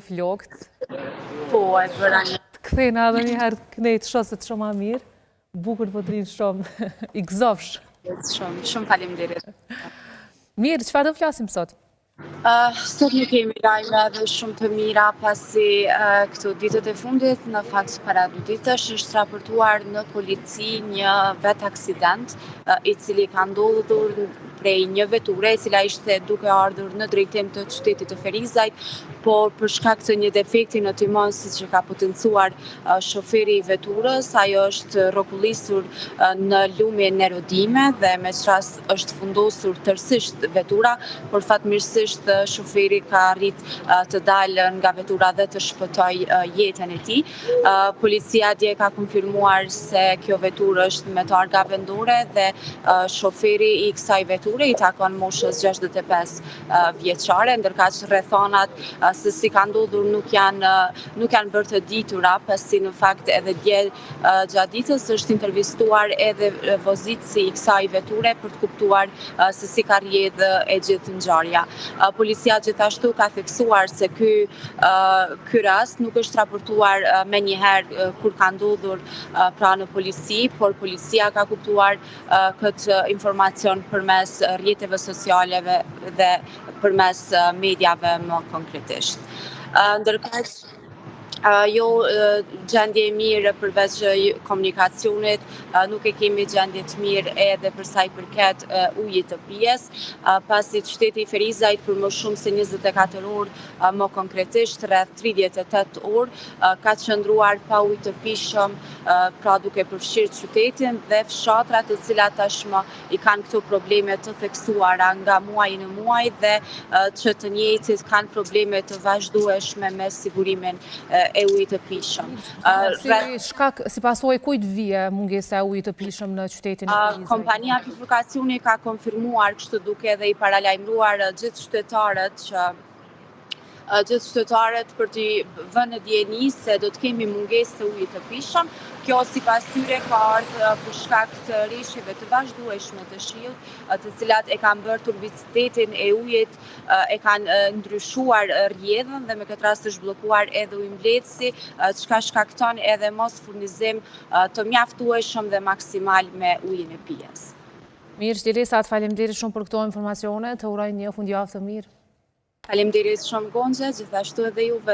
Flokët. Po, e bëra një. Të kthena edhe një herë kënej të shoh se të shoh ma mirë. Bukur po të rrinë shumë. I gëzofsh. Shumë, shumë faleminderit. Mirë, çfarë do flasim sot? Uh, sot nuk kemi lajme edhe shumë të mira, pasi uh, këto ditët e fundit, në fakt para dy ditësh, është raportuar në polici një vetaksident, uh, i cili ka ndodhur prej një veture e cila ishte duke ardhur në drejtim të qytetit të Ferizajt, por për shkak të një defekti në timon, siç e ka potencuar shoferi i veturës, ajo është rrokullisur në lumin Nerodime dhe me ç'rast është fundosur tërësisht vetura, por fatmirësisht shoferi ka arrit të dalë nga vetura dhe të shpëtojë jetën e tij. Policia dje ka konfirmuar se kjo veturë është me targa vendore dhe shoferi i kësaj veture i takon moshës 65 vjeçare, ndërkaq rrethanat se si ka ndodhur nuk janë nuk janë bërë të ditura, pasi në fakt edhe dje gjatë ditës është intervistuar edhe vozitësi i kësaj veture për të kuptuar se si ka rrjedhë e gjithë ngjarja. Policia gjithashtu ka theksuar se ky ky rast nuk është raportuar menjëherë kur ka ndodhur pra në polici, por policia ka kuptuar këtë informacion përmes rrjeteve sociale dhe përmes mediave më konkretisht. Ndërkaq, jo gjendje e mirë përveç komunikacionit, nuk e kemi gjendje të mirë edhe për sa i përket ujit të pijes, pasi qyteti i Ferizajt për më shumë se 24 orë, më konkretisht rreth 38 orë, ka qëndruar pa ujë të pijshëm, pra duke përfshirë qytetin dhe fshatrat të cilat tashmë i kanë këto probleme të theksuara nga muaji në muaj dhe që të njëjtit kanë probleme të vazhdueshme me sigurimin e ujit të pijshëm. Si shkak, si pasojë kujt vije mungesa e ujit të pijshëm në qytetin e Ferizajt? Kompania Bifurkacioni ka konfirmuar kështu duke edhe i paralajmëruar gjithë qytetarët që gjithë qytetarët për t'i vënë në dijeni se do të kemi mungesë të ujit të pijshëm. Kjo sipas tyre ka ardhur për shkak të reshjeve të vazhdueshme të shiut, të cilat e kanë bërë turbiditetin e ujit, e kanë ndryshuar rrjedhën dhe me këtë rast është bllokuar edhe ujëmbledhësi, çka shkakton edhe mosfurnizim të mjaftueshëm dhe maksimal me ujin e pijes. Mirë, Shtiresa, të faleminderit shumë për këto informacione, të uroj një fundjavë të mirë. Faleminderit shumë Gonxhe, gjithashtu edhe juve.